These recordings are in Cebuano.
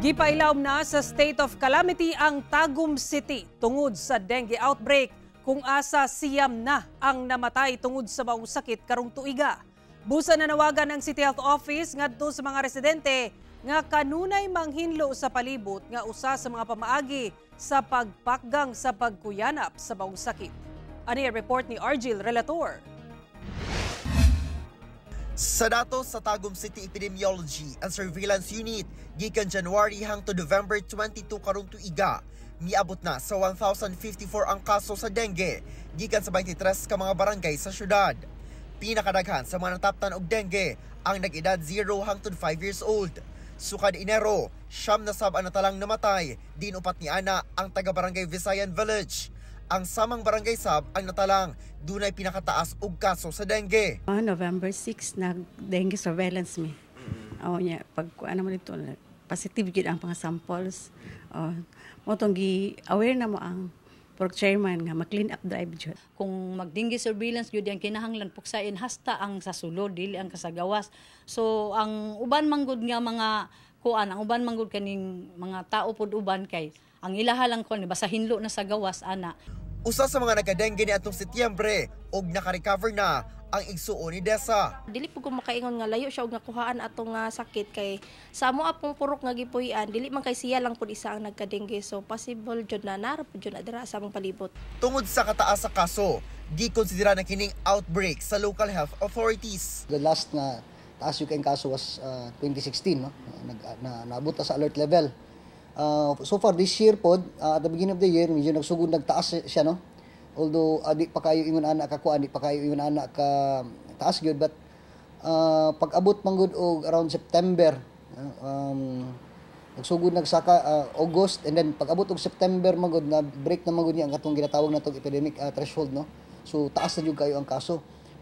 Gipailawom na sa state of calamity ang Tagum City tungod sa dengue outbreak, kung asa 9 na ang namatay tungod sa maong sakit karong tuiga. Busa nanawagan ang City Health Office ngadto sa mga residente nga kanunay manghinlo sa palibot nga usa sa mga pamaagi sa pagpakgang sa pagkuyanap sa maong sakit. Ani ang report ni Argil Relator. Sa datos sa Tagum City Epidemiology and Surveillance Unit, gikan January hangtod November 22 karong tuiga, miabot na sa 1,054 ang kaso sa dengue gikan sa 23 ka mga barangay sa syudad. Pinakadaghan sa mga nataptan og dengue ang nag-edad 0 hangtod 5 years old. Sukad Enero, 9 na sab ang natalang namatay, din 4 ni ana ang taga-barangay Visayan Village. Ang Samang Barangay sab ang natalang dunay pinakataas og kaso sa dengue. Oh, November 6, nag-dengue surveillance mi. Oh, nya pag ano mo dito, positive gyud ang mga samples. Oh, mao tong gi aware na mo ang purok chairman nga ma-clean up drive jud. Kung magdengue surveillance gyud ang kinahanglan puksain hasta ang sa sulod, dili ang kasagawas. So ang uban manggod nga mga kuan, ang uban manggod kaning mga tao pod uban kay ang ilaha lang kuan basta hinlo na sa gawas ana. Usa sa mga nagka-dengue ni atong Setyembre og naka-recover na ang igsuon ni Desa. Dili po ko makaingon nga layo siya og nakuhaan atong nga sakit kay sa amo apong purok nga gipuy-an, dili man kay siya lang pud isa ang nagka-dengue, so possible jud na nara pud jud na dira sa among palibot. Tungod sa kataas sa kaso, gikonsidera na kining outbreak sa local health authorities. The last nga taas yung kayong kaso was 2016, no? Naabot na sa alert level. So far this year pod, at the beginning of the year, medyo nagsugod nagtaas siya, no? Although di pa kayo ingon ana ka kuan, di pa kayo ingon ana ka taas gyud, but pag abot man gud og around September, nagsugod nagsaka August, and then pag abot og September man gud na break na man gud niya ang katong ginatawag natong epidemic threshold, no? So taas na jud kayo ang kaso.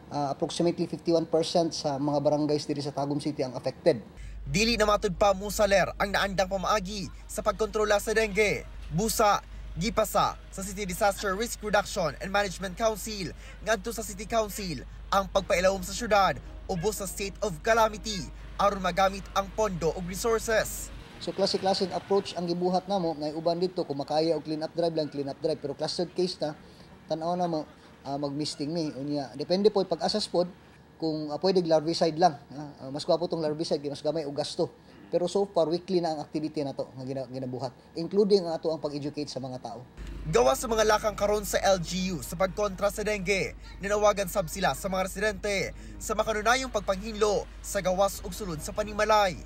Approximately 51% sa mga barangays diri sa Tagum City ang affected. Dili na matud pa musaler ang naandang pamaagi sa pagkontrola sa dengue. Busa, gipasa sa City Disaster Risk Reduction and Management Council ngadto sa City Council ang pagpailawom sa syudad ubos sa state of calamity aron magamit ang pondo ug resources. So klase-klaseng approach ang gibuhat namo nga uban dito kung makaya og clean up drive lang, clean up drive, pero clustered case na tan-aw na mo mag-misting ni unya, depende po pag-assess pod kung pwede larvicide lang, mas gwapo tong larvicide kay mas gamay og gasto, pero so far weekly na ang activity nato nga ginabuhat, including ang ato ang pag-educate sa mga tao. Gawa sa mga lakang karon sa LGU sa pagkontra sa dengue, nanawagan sab sila sa mga residente sa makanunayong pagpanghinlo sa gawas ug sulod sa panimalay.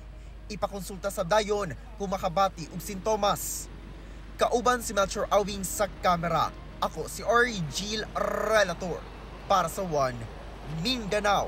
Ipakonsulta sa dayon kung makabati og sintomas. Kauban si Melchor Awing sa kamera. Ako si Origil Relator para sa One Mindanao.